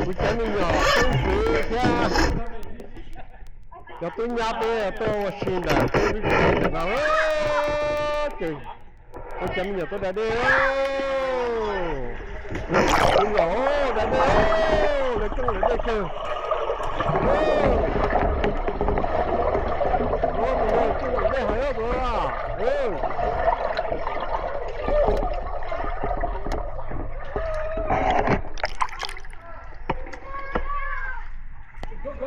Kuv cov me nyuam Xeeb Ntxwv thiab cov tub nyab peb tuaj ua si ntawm peb lub tsev ntawm no. Ces kuv cov me nyuam tuaj da dej. Kuv los da dej, lawv coob lawv dej kawg. Tus no coob lawm dej heev tus no. Mus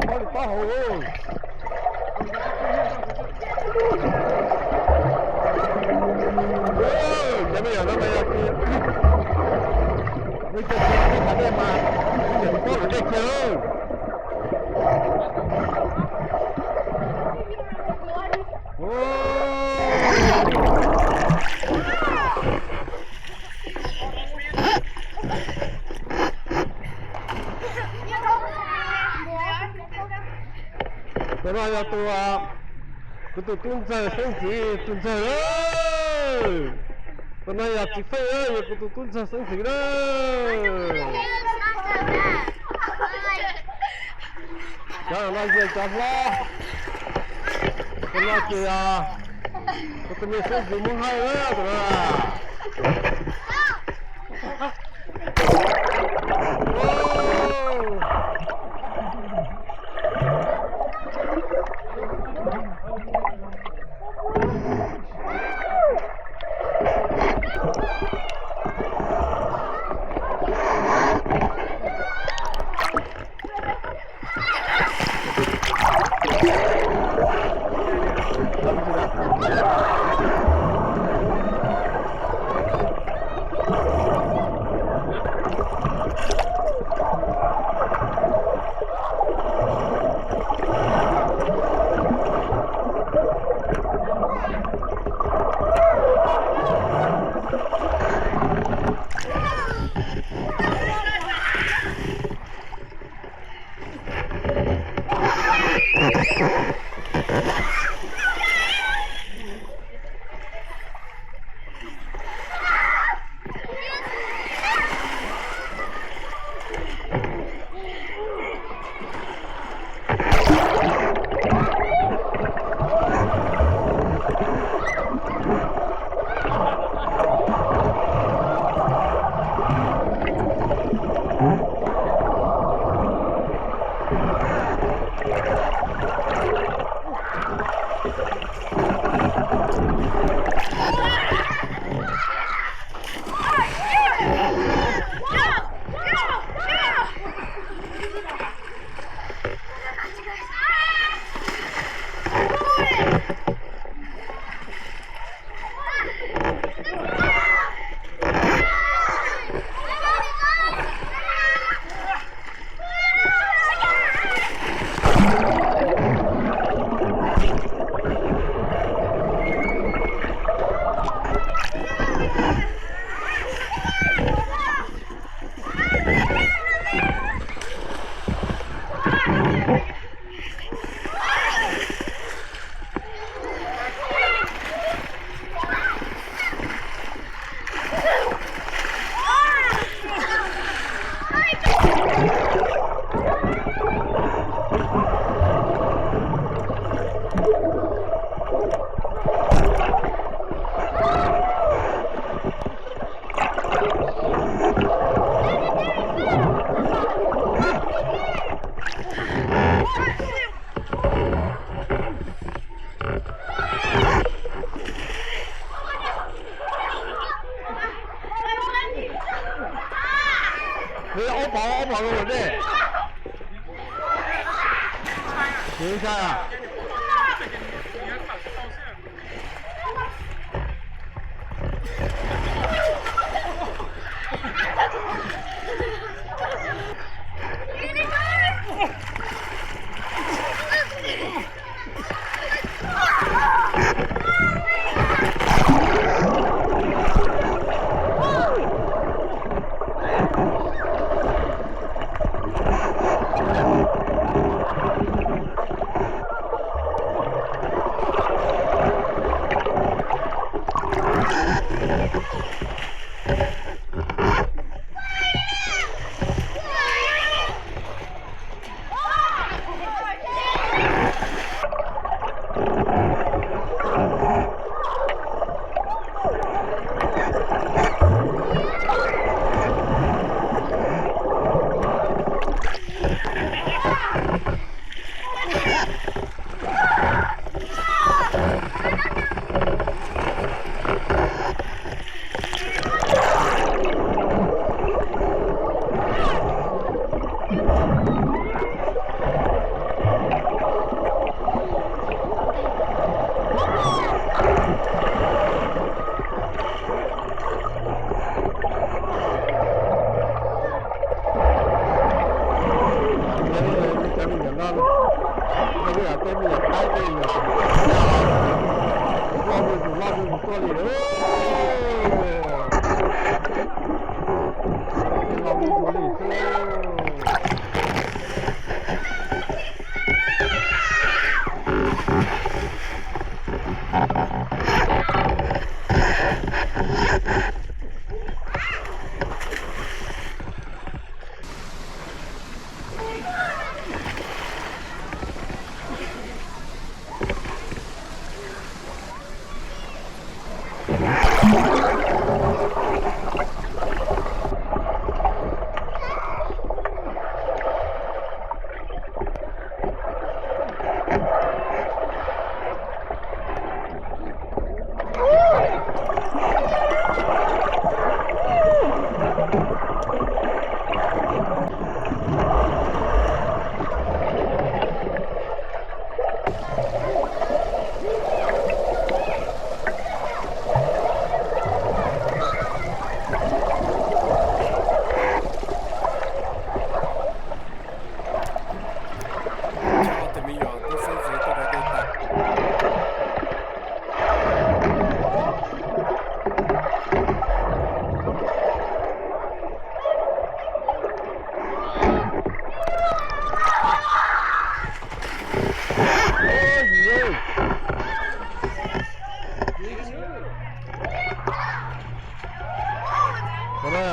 hauv li taub hau. Cov me nyuam no mas yog nws cov txiv peb tas dej mas nws cov txiv pab lawv dej kiag lawm. Tus no yog tus, kuv tus tub ntxawg Xeeb Ntxwv tus ntxawg. Tus no yog txiv Feej, yog kuv tus tub ntxawg Xeeb Ntxwv na. Cov no yog cov hlob. Tus no ces kuv tus me Xeeb Ntxwv Hmoob Haij na tus no.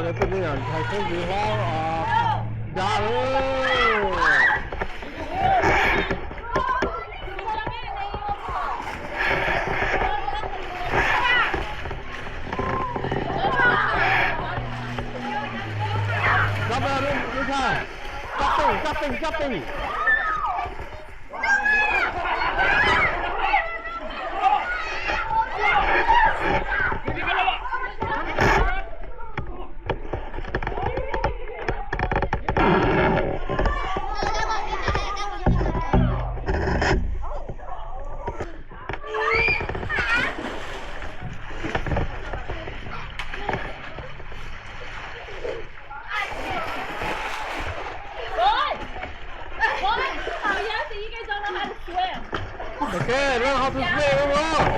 Tus me nyuam ntxhais xeeb ntxwv hlob, da lawm. Cab pes, lub ntxhais, cab pes, cab pes, cab pes. Okay, learn how to swim, Ua Muas.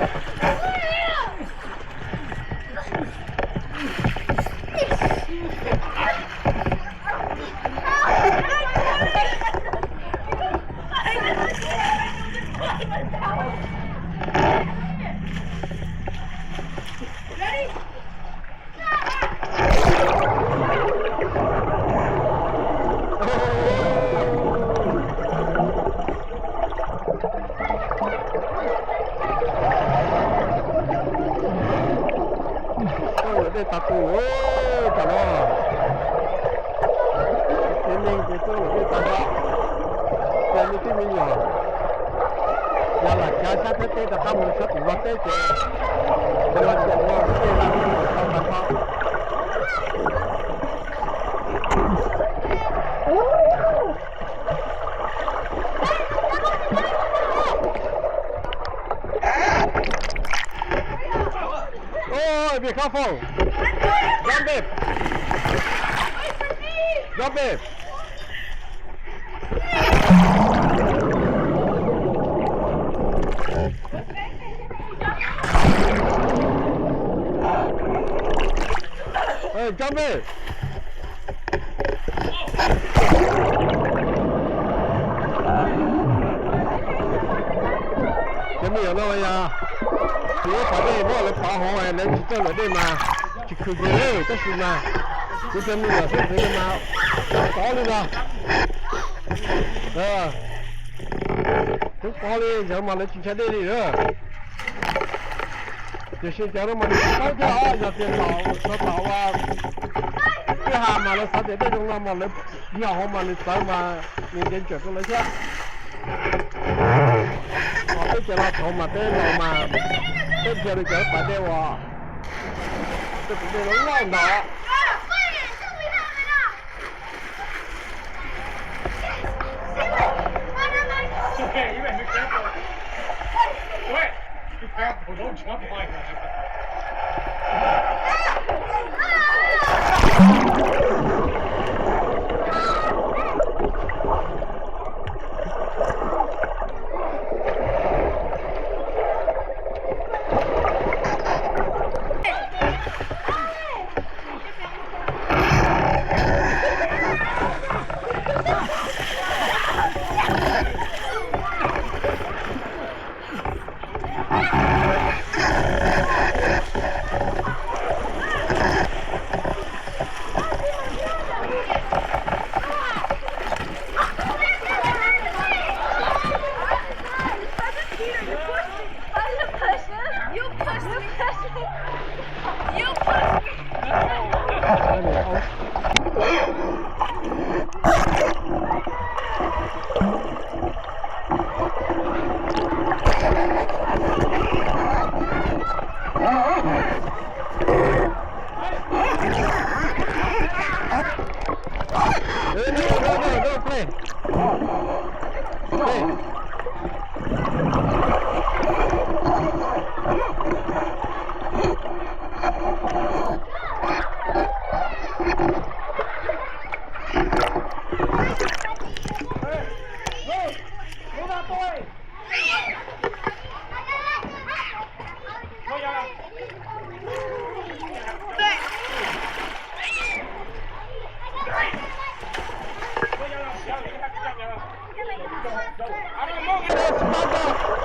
Lawm dej tas tu tam no. Tsev neeg ces tuaj lawm dej tas zog. Ces me tub me nyuam yog lam cav sab Thaib teb rov qab mus sab tim Nplog teb ces, ces los tseem ua dej tas zog. Oh, be careful. Jump, babe. Jump, babe. Ê, Jump, babe. Cov me nyuam no yog tsis muab pas dej muab lawv pov hauv lawv tsis txawj lawm dej mas tsis khwv kiag li, tab sis mas kuv cov me nyuam xeeb ntxwv no mas pov li no. Kuv pov li ntawd mas lawv tsis ntshai dej li lawm. Tiam sis cov no mas nws tsis paub thiab os, yog tias tom, tom ua kwj ha mas lawv xav tias dej zoo no mas lawv dhia hauv mas nws txawv mas nws nce ntsaws rau lawv thiab. Ho peb cov laus thaud mas peb laus mas peb dhia rau cov pas dej uas tej tus dej loj loj ntawd. It's okay, you better be careful. Wait, be careful, don't jump like that.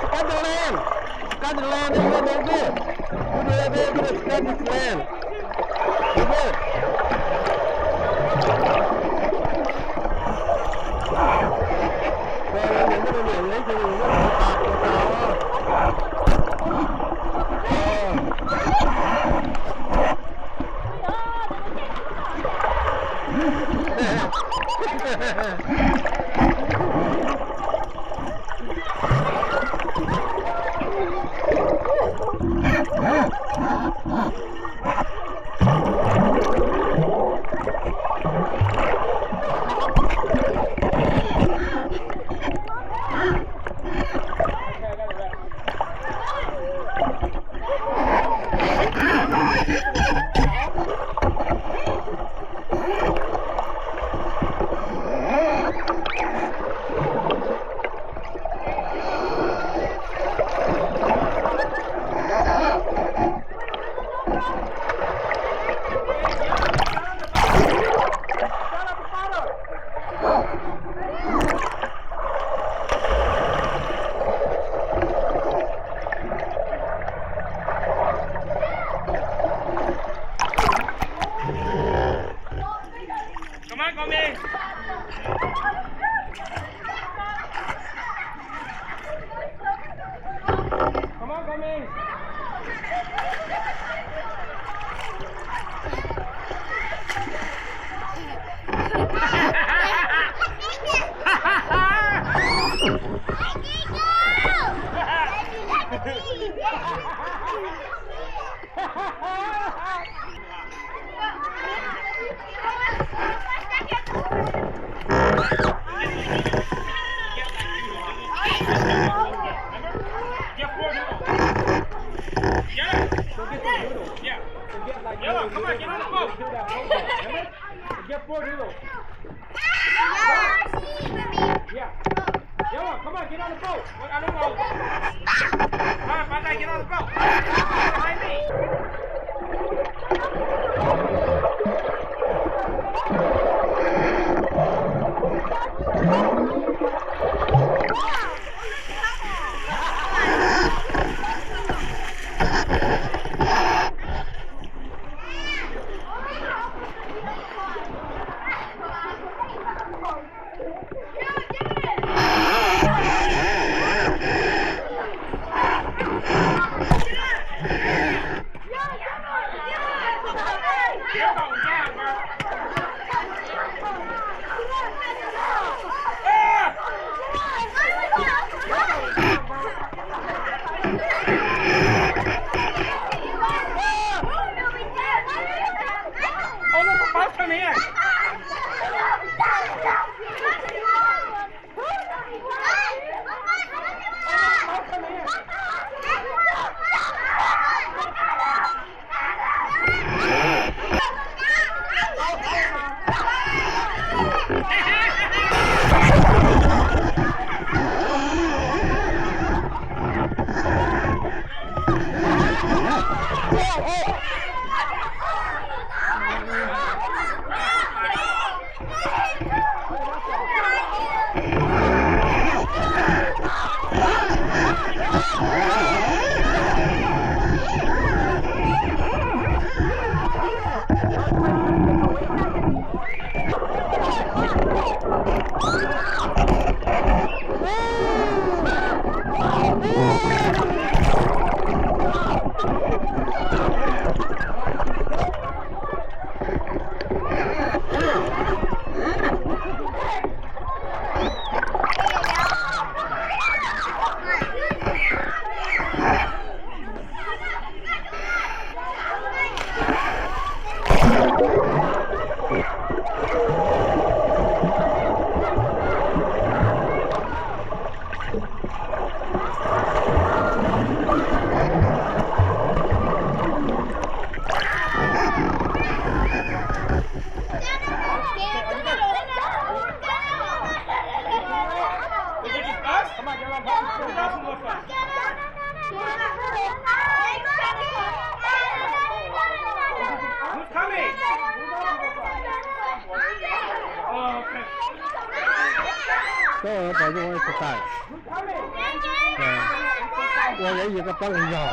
Scratch the land. Scratch the land. Good. Come on, Komi. Come on, Komi. Who's coming? Oh, okay. Go ahead, buddy. You want to exercise? Ua yuav yig koj plaub leeg yog.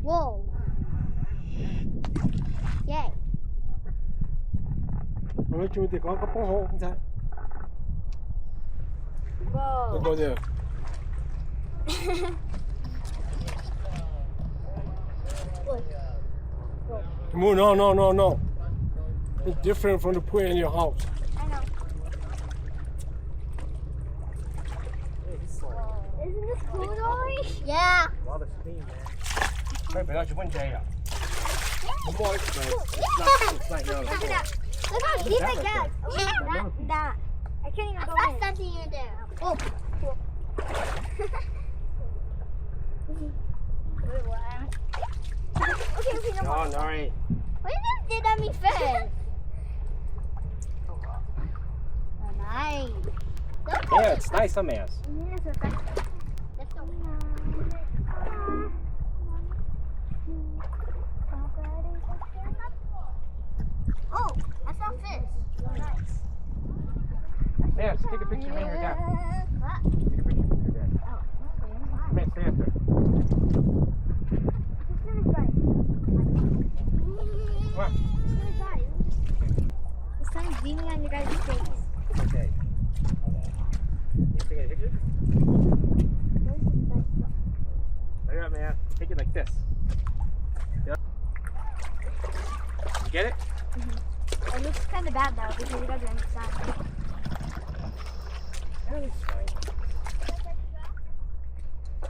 Whoa. Yay. Ua, tsis tias koj poob hauv ntxhais. Whoa. Don't go there. Move, no, no, no, no. It's different from the pool in your house. I know. Isn't this cool, Dory? Yeah. A lot of steam, man. Hey, but that's your window. Yeah. More, it's not, it's not young. Look how deep it gets. Ooh, that, that. I can't even go in. I saw something in there. Oh. Wait, what? Okay, okay, no more. No, Nori. What did that did on me first? Oh, nice. Yeah, it's nice, huh, Mans? Yes, it's nice. Let's go. Oh, I saw fish. Nice. Yeah, just take a picture of me and your dad. What? Take a picture of me and your dad. Oh, okay, never mind. Come here, stay up there. This is right. Come on. This is right. The sun's beaming on your guys' face. It's okay. Hold on. You taking a picture? Where's the best spot? Hurry up, man. Take it like this. Yep. You get it? Mm-hmm. It looks kind of bad though because you guys are in the sun. That looks fine.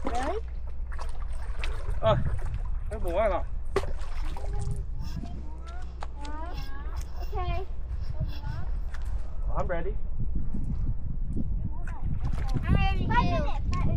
Really? Oh, there's the water. Uh, okay. I'm ready. I'm ready too. Five minutes.